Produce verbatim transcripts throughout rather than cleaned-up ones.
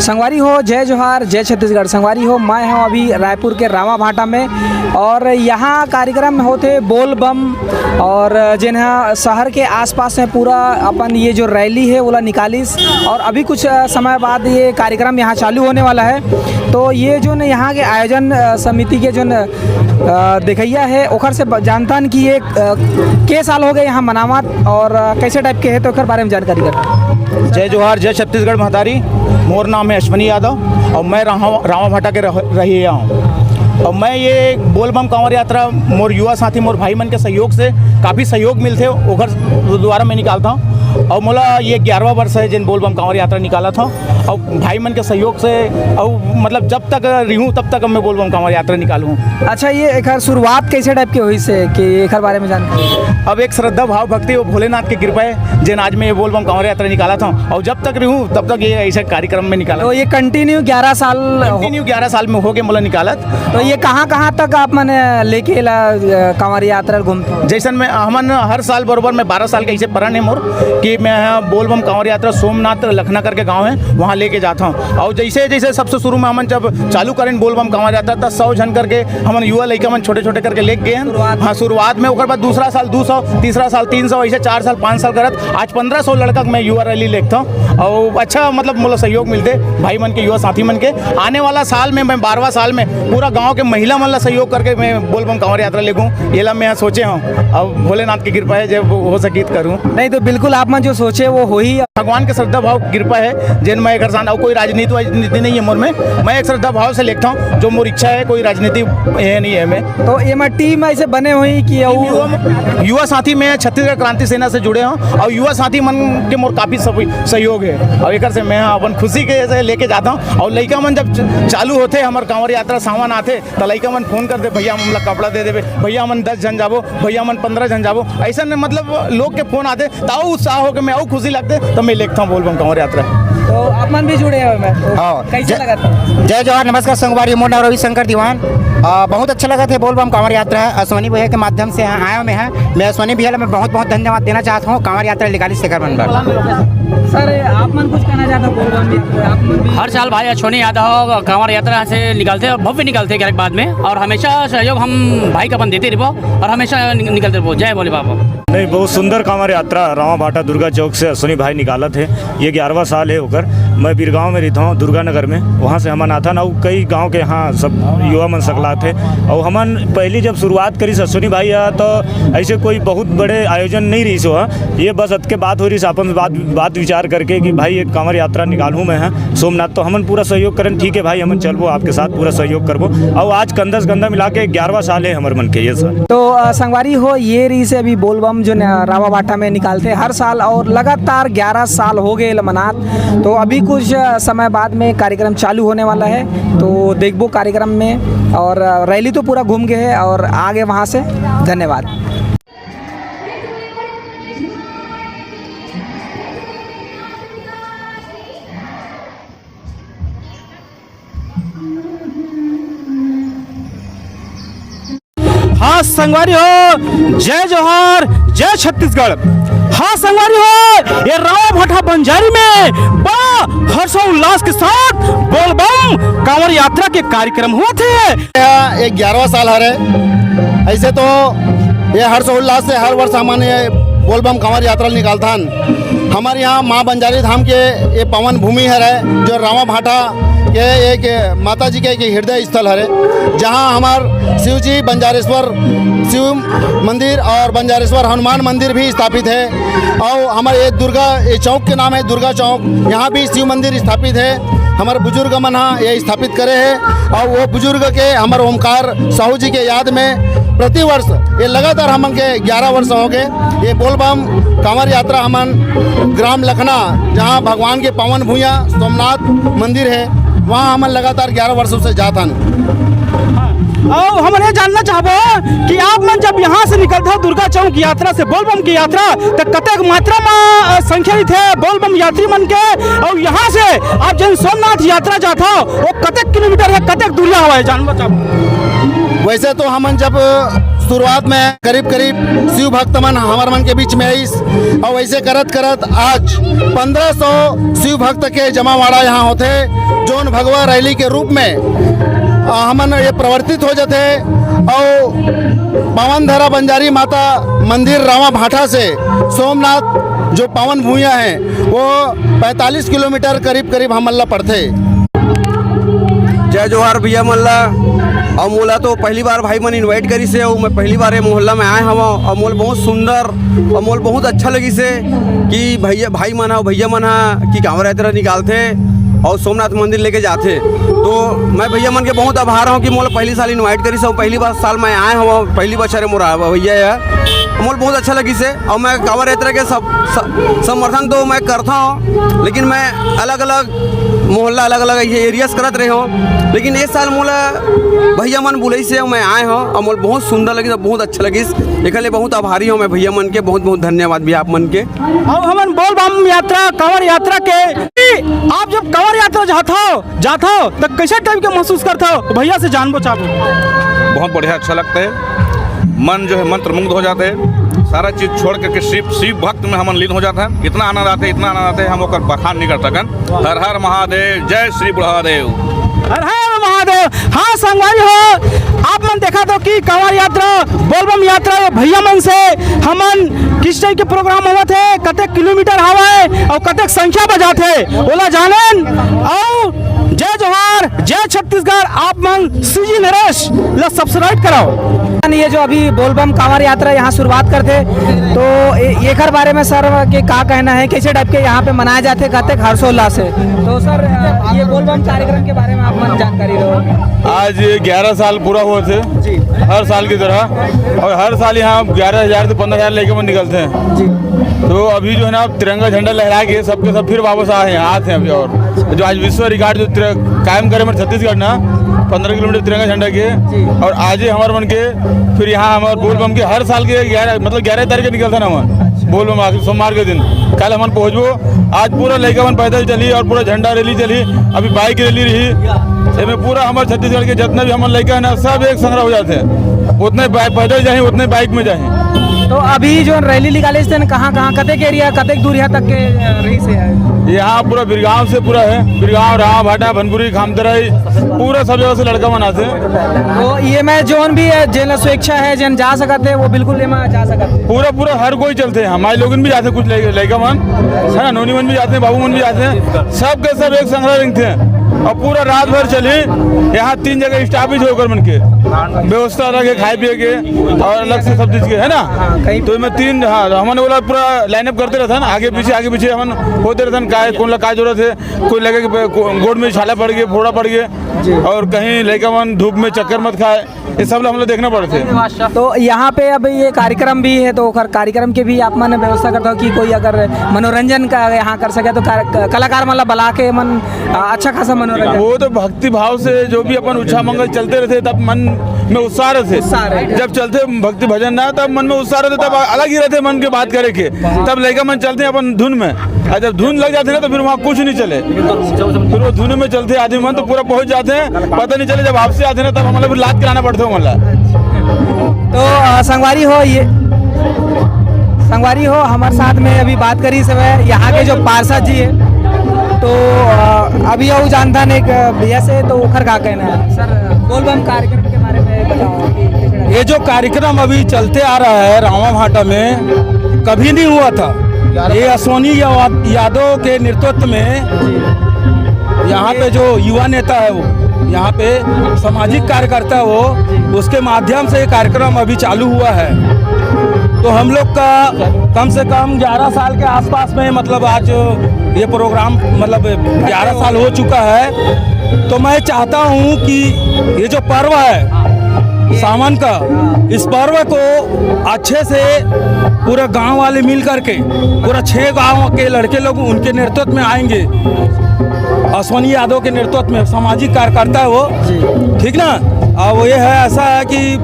संगवारी हो, जय जोहार, जय छत्तीसगढ़। संगवारी हो, मैं हूँ अभी रायपुर के रावा भाटा में और यहाँ कार्यक्रम होथे बोल बम और जेन ह शहर के आसपास में पूरा अपन ये जो रैली है ओला निकालिस और अभी कुछ, अ, समय बाद ये कार्यक्रम यहाँ चालू होने वाला है। तो ये जो न यहाँ के आयोजन, अ, समिति के जो न, अ, देखैया है ओखर से ब-, जानथन कि ये, अ, के साल हो गए यहाँ मनावत और, अ, कैसे टाइप के है तो ओकर बारे में जानकारी कर। जय जोहार, जय छत्तीसगढ़ महतारी। मोर नाम है अश्विनी यादव और मैं रावा, रावा भाटा के रह, रहिया हूँ। और मैं ये बोलबम कांवर यात्रा मोर युवा साथी, मोर भाई मन के सहयोग से काफ़ी सहयोग मिलथे, ओकर द्वारा मैं निकालता हूँ। और मोला ये ग्यारहवाँ वर्ष है जिन बोलबम कांवर यात्रा निकालत हूँ। और भाई मन के सहयोग से, और मतलब जब तक रहूँ तब तक मैं बोलबम कांवर यात्रा निकालूँ। अच्छा, ये एकर शुरुआत कैसे टाइप के होइस हे कि एकर बारे में जानकारी? अब एक श्रद्धा भाव भक्ति वो भोलेनाथ की कृपा है, जेन आज मैं ये बोलबम कांवर यात्रा निकालत हूँ, और जब तक रहूँ तब तक ये ऐसे कार्यक्रम में निकाला। तो ये कंटिन्यू ग्यारह साल? कंटिन्यू ग्यारह साल में हो गए मोला निकालत। तो ये कहाँ कहाँ तक आप मने लेके ला, अ, कांवर यात्रा घूमते हो? जैसन मैं, हमन हर साल बरोबर, मैं बारह साल के ऐसे परण है मोर कि मैं यहाँ बोलबम कांवर यात्रा सोमनाथ लखना करके गाँव है, वहाँ लेके जाता हूँ। और जैसे जैसे सबसे शुरू में हमन जब चालू करें बोलबम कांवर यात्रा, तब सौ झन करके हमन युवा लइका मन छोटे छोटे करके लेके गए हैं। शुरुआत। हाँ, शुरुआत में, ओकर बाद दूसरा साल दो सौ, तीसरा साल तीन सौ, ऐसे चार साल, पाँच साल करत आज पन्द्रह सौ लड़का के मैं युवा रैली लेके था। और अच्छा, मतलब मोला सहयोग मिलते भाई मन के, युवा साथी मन के। आने वाला साल में मैं बारहवाँ साल में पूरा गांव के महिला मन ला सहयोग करके मैं बोलबम कांवर यात्रा लेगूँ, ये ला मैं सोचे हूँ। अब भोलेनाथ की कृपा है, जब हो सकी तो करूँ। नहीं तो बिल्कुल आप मन जो सोचे वो होही। भगवान के श्रद्धा भाव कृपा है, जेन मैं एक साथ, और कोई राजनीति वाजनीति नहीं है मोर में। मैं एक श्रद्धा भाव से लेखता हूँ, जो मोर इच्छा है, कोई राजनीति ये नहीं है मैं। तो ये मैं टीम ऐसे बने हुई कि युवा, युवा साथी में छत्तीसगढ़ क्रांति सेना से जुड़े हूँ और युवा साथी मन के मोर काफ़ी सब सहयोग है और एकर से मैं अपन खुशी के से लेके जाता हूँ। और लइका मन जब च-, चालू होते, हमर कांवर यात्रा सावन आते, त लइका मन फोन कर दे, "भैया, हमला कपड़ा दे देबे, भैया, हमन दस झन जाबो, भैया, हमन पन्द्रह झन जाबो।" ऐसा ने मतलब लोग के फोन आते, त अउ उत्साह होके मैं अउ खुशी लगते, त मैं लेखता हूँ बोलबम कांवर यात्रा। तो आप मन भी जुड़े हो मैं? हाँ। कैसे जय, लगा था? जय जोहार, नमस्कार संगवारी, मोर नाम रविशंकर दीवान। आ, बहुत अच्छा लगा था बोलबम कांवर यात्रा है, अश्विनी भैया के माध्यम से यहाँ आया मैं है। मैं अश्विनी भैया ला मैं बहुत बहुत धन्यवाद देना चाहता हूँ कांवर यात्रा निकाली शेखर मन बर। सर, आप मन कुछ कहना चाहते हो बोलबम यात्रा? आप मन भी हर साल भाई अश्विनी यादव कांवर यात्रा से निकलते हैं, भव्य निकलते हैं, बाद में, और हमेशा सहयोग हम भाई का अपन देते रहो और हमेशा नि-, निकलते रहो। जय भोले बाबा। नहीं, बहुत सुंदर कांवर यात्रा रावा भाटा दुर्गा चौक से अश्विनी भाई निकालत है। ये ग्यारहवाँ साल है ओकर। मैं बीरगांव में रहता हूँ, दुर्गा नगर में, वहाँ से हमन आथन, और कई गांव के यहाँ सब युवा मन सकलात है। और हमन पहली जब शुरुआत करी अश्विनी भाई, आ, तो ऐसे कोई बहुत बड़े आयोजन नहीं रही सो, हाँ। ये बस अतके बात हो रही, अपन बात, बात विचार करके कि भाई एक कांवर यात्रा निकालूँ मैं, हाँ, सोमनाथ, तो हमन पूरा सहयोग करन, "ठीक है भाई, हमन चलबो, आपके साथ पूरा सहयोग करबो।" और आज कंधस कंधा मिला के ग्यारहवाँ साल है हमर मन के, ये सर। तो, अ, संगवारी हो, ये रही से अभी बोलबम जो न-, रावा भाटा में निकालते हैं हर साल और लगातार ग्यारह साल हो गए ल मनात। तो अभी कुछ, अ, समय बाद में कार्यक्रम चालू होने वाला है, तो देखबो कार्यक्रम में। और, अ, रैली तो पूरा घूम गए है और आगे वहाँ से। धन्यवाद। हाँ संगवारी हो, जय जोहार, जय छत्तीसगढ़। हाँ संगवारी हो, ये रावा भाटा बंजारी में बड़ा हर्षोल्लास के साथ बोलबम कांवर यात्रा के कार्यक्रम होत हे। ये ग्यारहवाँ साल हरे। ऐसे तो ये हर्षोल्लास से हर वर्ष हमन ये बोलबम कांवर यात्रा निकालथन। हमर यहाँ माँ बंजारी धाम के ये पावन भूमि हरे, जो रावा भाटा के एक माता जी के एक हृदय स्थल हरे, जहाँ हमार शिव जी बंजारेश्वर शिव मंदिर और बंजारेश्वर हनुमान मंदिर भी स्थापित है। और हमारे ये दुर्गा, ये चौक के नाम है दुर्गा चौक, यहाँ भी शिव मंदिर स्थापित है। हमारे बुजुर्ग मन हा ये स्थापित करे है और वो बुजुर्ग के हमारे ओमकार साहू जी के याद में प्रतिवर्ष ये लगातार हमन के ग्यारह वर्ष हो गए। ये बोलबम कांवर यात्रा हमन ग्राम लखना, जहाँ भगवान के पावन भुइयां सोमनाथ मंदिर है, वहाँ हमन लगातार ग्यारह वर्षों से जात हन। और हमन ये जानना चाहबो कि आप मन जब यहाँ से निकलता दुर्गा चौक यात्रा से, बोलबम की यात्रा, तो कतेक मात्रा में, अ, संख्या रहिथे बोलबम यात्री मन के, और यहाँ से आप जन सोमनाथ यात्रा जाता, वो कतेक किलोमीटर है, कतेक दूरिया हवा है, जानबो चाहबो। वैसे तो हमन जब शुरुआत में करीब करीब शिव भक्त मन हमर मन के बीच में आइस, और वैसे करत करत आज पंद्रह सौ शिव भक्त के जमावाड़ा यहाँ होथे, जोन भगवा रैली के रूप में, अ, हमन ये प्रवर्तित हो जाथे। और पावन धरा बंजारी माता मंदिर रावा भाटा से सोमनाथ जो पावन भुइयां है, वो पैंतालीस किलोमीटर करीब करीब हमन ला पड़थे। जय जोहार भैया मन ला। अउ मोला तो पहली बार भाई मन इनवाइट करिस हे, अउ मैं पहली बार ये मोहल्ला में आए हवं, अउ मोला बहुत सुंदर अउ मोला बहुत अच्छा लगिस हे कि भैया, भाई मन ह, भैया मन ह कि कांवर यात्रा निकालथे अउ सोमनाथ मंदिर लेके जाथे। तो मैं भैया मन के बहुत आभार हूँ कि मोला पहली साल इनवाइट करिस हे, पहली बार साल मैं आए हवं, पहली बछर हे मोर भैया ह। मोला बहुत अच्छा लगिस हे, अउ मैं कांवर यात्रा के सब, स-, समर्थन तो मैं करता हूँ, लेकिन मैं अलग-अलग मोहल्ला, अलग-अलग ये एरियाज करत रहे हूँ, लेकिन इस साल मोला भैया मन बुलाइस हे, मैं आए हूँ, अउ मोला बहुत सुंदर लगिस, बहुत अच्छा लगिस। एकर लिए बहुत आभारी हूँ मैं भैया मन के, बहुत-बहुत धन्यवाद भी आप मन के। अब हमन बोल बम यात्रा, कांवर यात्रा के, आप जब कांवर यात्रा जाथव, जाथव, त कैसे टाइप के महसूस करथव? भैया से जानबो चाहबो। बहुत बढ़िया, अच्छा लगता है। मन जो है मंत्रमुग्ध हो जाता है। सारा चीज छोड़ करके सिर्फ शिव भक्त में हमन लीन हो जाता है। इतना आनंद आता है, इतना आनंद आता है, हम ओकर बखान नहीं कर सकन। हर हर महादेव, जय श्री बुढ़ादेव। हर हर महादेव। हाँ संगवारी हो, आप मन देखत हो कि कांवर यात्रा, बोलबम यात्रा, ये भैया मन से हमन किस टाइप के प्रोग्राम होवत हे, कतेक किलोमीटर हवय अउ कतेक संख्या बजात हे, ओला जानन। अउ जय जोहार, जय छत्तीसगढ़, आप मन सीजी नरेश ला सब्सक्राइब कराओ। ये जो अभी बोलबम कांवर यात्रा यहाँ शुरुआत करथे, तो ए-, एकर बारे में सर के का कहना है, कैसे टाइप के यहाँ पे मनाया जाथे, कतेक हर्षोल्लास से? तो सर, अ, ये बोलबम कार्यक्रम के बारे में आप मन जानकारी दो। आज ग्यारह साल पूरा हुआ थे, जी। हर साल की तरह, और हर साल यहाँ ग्यारह हज़ार से पन्द्रह हज़ार लेके मन निकलते हैं। जी। तो अभी जो है ना, तिरंगा झंडा लहरा के सबके सब फिर वापस आए हैं, आते हैं अभी। और जो आज विश्व रिकॉर्ड जो तिर-, कायम करे हमारे छत्तीसगढ़ ना, पन्द्रह किलोमीटर तिरंगा झंडा के, जी। और आज ही हमारे मन के फिर यहाँ हमारे बोलबम के हर साल के ग्यारह, मतलब ग्यारह तारीख के निकलता ना हमारे बोलबम आखिरी सोमवार के दिन। कल हमन पहुँचबो, आज पूरा लइका मन पैदल चली और पूरा झंडा रैली चली, अभी बाइक रैली रही। एमे पूरा हमारे छत्तीसगढ़ के जितना भी हमन लइका है ना, सब एक संग्रह हो जाते हैं। उतने बाइ-, पैदल जाही, उतने बाइक में जाही। तो अभी जो रैली निकाले थे ना, कहाँ कहाँ, कतेक एरिया, कतेक दूरिया तक के, अ, रही से है? यहाँ पूरा बिरगांव से पूरा है, बिरगांव, रावा भाटा, भनपुरी, खामतराई, पूरा सब जगह से लड़का मन आते हैं। तो ये में जोन भी है, जेन स्वेच्छा है, जेन जा सकते हैं, वो बिल्कुल ये में जा सकते हैं। पूरा, पूरा हर कोई चलते हैं, हमारे लोगन भी जाते हैं, कुछ लइ-, लइका मन, है ना, नोनी मन भी जाते हैं, बाबू मन भी जाते हैं, सब के सब एक संग्रह रिंगते हैं। और पूरा रात भर चली, यहाँ तीन जगह स्टॉपेज होकर मन के व्यवस्था रखे, खाए पिए के और अलग से सब चीज के, है ना? हाँ, कहीं तो मैं तीन, हाँ, हमने बोला पूरा लाइनअप करते रहता है ना, आगे पीछे, आगे पीछे हमन होते रहता है, काय, कौन ला काय जरूरत है, कोई लगे कि पे-, को-, गोड़ में छाला पड़ गए, फोड़ा पड़ गए, जी। और कहीं लइका मन धूप में चक्कर मत खाए, ये सब ला हम लोग देखना पड़ते हैं। तो यहाँ पे अब ये कार्यक्रम भी है, तो ओकर कार्यक्रम के भी आप मन व्यवस्था करता हो कि कोई अगर मनोरंजन का यहाँ कर सके तो कार-, क-, कलाकार मन ला बुला के मन, आ, अच्छा खासा मनोरंजन। वो तो भक्ति भाव से जो भी अपन उच्छा मंगल चलते रहते, तब मन में उत्साह रहते। उत्साह रहते। जब चलते भक्ति भजन ना, तब मन में उत्साह रहते, तब अलग ही रहते मन के बात करे के। तब लइका मन चलते हैं अपन धुन में, और जब धुन लग जाते ना, तो फिर वहाँ कुछ नहीं चले। फिर वो धुन में चलते आदमी मन तो पूरा पहुँच जाते हैं, पता नहीं चले। जब वापसी आते ना, तब हमारे फिर लात कराना पड़ता है, मतलब। तो, अ, संगवारी हो, ये संगवारी हो, हमारे साथ में अभी बात करी सब है, यहाँ के जो पार्षद जी है, तो, अ, अभी वो जानता नहीं, एक भैया से, तो ओखर का कहना है? सर, बोलबम कार्यक्रम के बारे में बताओ। ये जो कार्यक्रम अभी चलते आ रहा है रावा भाटा में, कभी नहीं हुआ था। ये अश्विनी या-, यादव के नेतृत्व में यहाँ पे जो युवा नेता है वो, यहाँ पे सामाजिक कार्यकर्ता है वो, उसके माध्यम से ये कार्यक्रम अभी चालू हुआ है। तो हम लोग का कम से कम ग्यारह साल के आसपास में, मतलब, आज ये प्रोग्राम, मतलब, ग्यारह साल हो चुका है। तो मैं चाहता हूँ कि ये जो पर्व है सावन का, इस पर्व को अच्छे से पूरा गांव वाले मिल करके, पूरा छह गांव के लड़के लोग उनके नेतृत्व में आएंगे, अश्विनी यादव के नेतृत्व में सामाजिक कार्यकर्ता है वो, ठीक ना? और वो ये है, ऐसा है कि,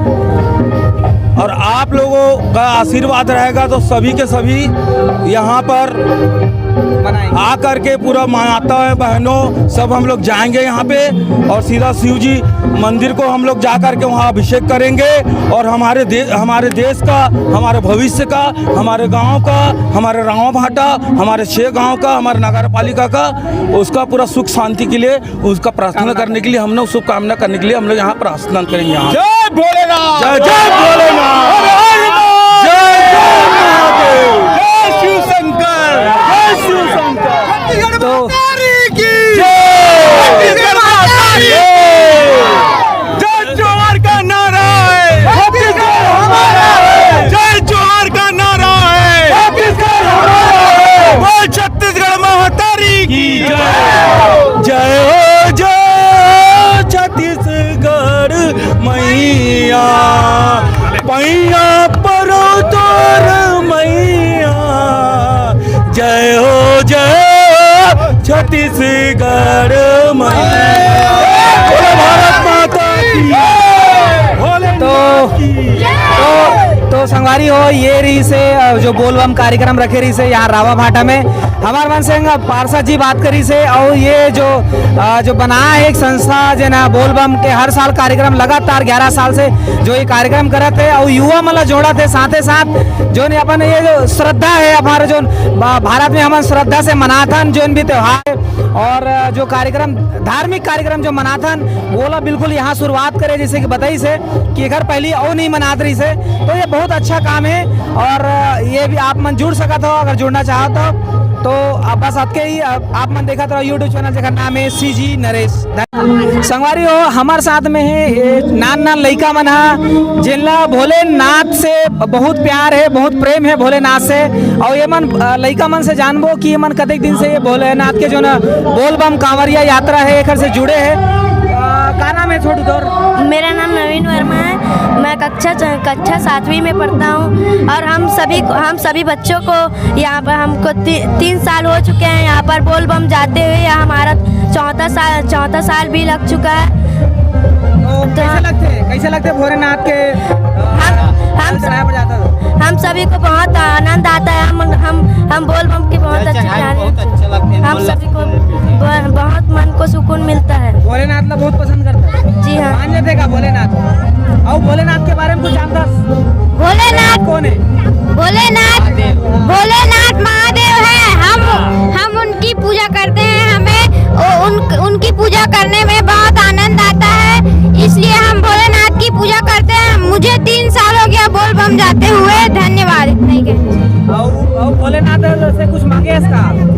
और आप लोगों का आशीर्वाद रहेगा तो सभी के सभी यहाँ पर मनाएंगे। आ करके पूरा माता है, बहनों, सब हम लोग जाएंगे यहाँ पे और सीधा शिव जी मंदिर को हम लोग जा करके वहाँ अभिषेक करेंगे और हमारे दे, हमारे देश का, हमारे भविष्य का, हमारे गांव का, हमारे रावा भाटा, हमारे छह गांव का, हमारे नगर पालिका का, उसका पूरा सुख शांति के लिए उसका प्रार्थना करने के लिए, हम लोग शुभकामना करने के लिए हम लोग यहाँ प्रार्थना करेंगे। यहाँ जय भोलेनाथ। जय जय भोलेनाथ। हर हर महादेव। जय जय महादेव। जय शिव शंकर। जय शिव शंकर। छत्तीसगढ़ तो माता की जय। छत्तीसगढ़ माता की जय। जय जोहार का नारा है। छत्तीसगढ़ हमारा है। जय जोहार का नारा है। छत्तीसगढ़ हमारा है। बोल छत्तीसगढ़ महतारी की जय। जय हो, जय हो छत्तीसगढ़ मैया, पैया परो तोर मैया। जय हो, जय हो छत्तीसगढ़ मैया। बोलो भारत माता की। भोलेनाथ तो, की। तो, तो संगवारी हो, ये रहिसे, अ, जो बोलबम कार्यक्रम रखे रहिसे यहाँ रावा भाटा में, हमार मन संग पार्षद जी बात करिसे, और ये जो, अ, जो बना है एक संस्था, जे ना बोलबम के हर साल कार्यक्रम लगातार ग्यारह साल से जो ये कार्यक्रम करत है, और युवा मन ला जोड़त है, साथे साथ जो ने अपन ये जो श्रद्धा है, हमारे जो भा-, भारत में हमन श्रद्धा से मनाथन जोन भी त्योहार है, और, अ, जो कार्यक्रम, धार्मिक कार्यक्रम जो मनाथन, वो ला बिल्कुल यहाँ शुरुआत करे, जैसे कि बताइसे कि एकर पहली अउ नहीं मनात रहिसे, तो ये बहुत अच्छा काम है। और, अ, ये भी आप मन जुड़ सकत हो, अगर जुड़ना चाहो तो। तो आप बस अतके ही, अ, आप मन देखत रहो YouTube चैनल, जेकर नाम है सीजी नरेश। संगवारी हो, हमार साथ में है ये नान नान लइका मन हा, जिनला भोलेनाथ से बहुत प्यार है, बहुत प्रेम है भोलेनाथ से। और ये मन, अ, लइका मन से जानबो कि ये मन कतेक दिन से ये भोलेनाथ के जो ना बोलबम कांवरिया यात्रा है, एकर से जुड़े हैं। अ, का नाम है छोटू तोर? मेरा नाम नवीन वर्मा है। मैं कक्षा च-, कक्षा सातवीं में पढ़ता हूँ और हम सभी को, हम सभी बच्चों को यहाँ पर, हमको ती-, तीन साल हो चुके हैं यहाँ पर बोलबम जाते हुए। यह हमारा चौथा साल, चौथा साल भी लग चुका है। तो तो कैसे लगते हैं, कैसे लगते हैं भोलेनाथ के, अ, हम, हम जल चढ़ाए पर जाता है? हम सभी को बहुत आनंद आता है। हम, हम, हम बोलबम की बहुत अच्छी जाने, बहुत अच्छा लगता है, हम सभी को ब-, बहुत मन को सुकून मिलता है। भोलेनाथ ला बहुत पसंद करता है। जी हाँ। मान लेते का भोलेनाथ? और भोलेनाथ के बारे में कुछ जानता? भोलेनाथ कौन है? भोलेनाथ, भोलेनाथ महादेव है। हम, हम उनकी पूजा करते हैं। हमें उ-, उन, उनकी पूजा करने में बहुत आनंद आता है, इसलिए हम भोलेनाथ की पूजा करते हैं। मुझे तीन साल हो गया बोलबम जाते हुए। धन्यवाद, इतना ही कहना चाहिए। और, और भोलेनाथ से कुछ मांगे इसका?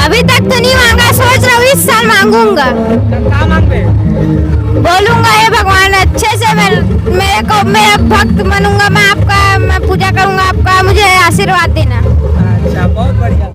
अभी तक तो नहीं मांगा, सोच रहा हूँ इस साल मांगूंगा। क्या मांगबे? बोलूंगा, "हे भगवान, अच्छे से मेरे, मेरे को, मेरा भक्त बनूंगा मैं आपका, मैं पूजा करूंगा आपका, मुझे आशीर्वाद देना।" अच्छा, बहुत बढ़िया।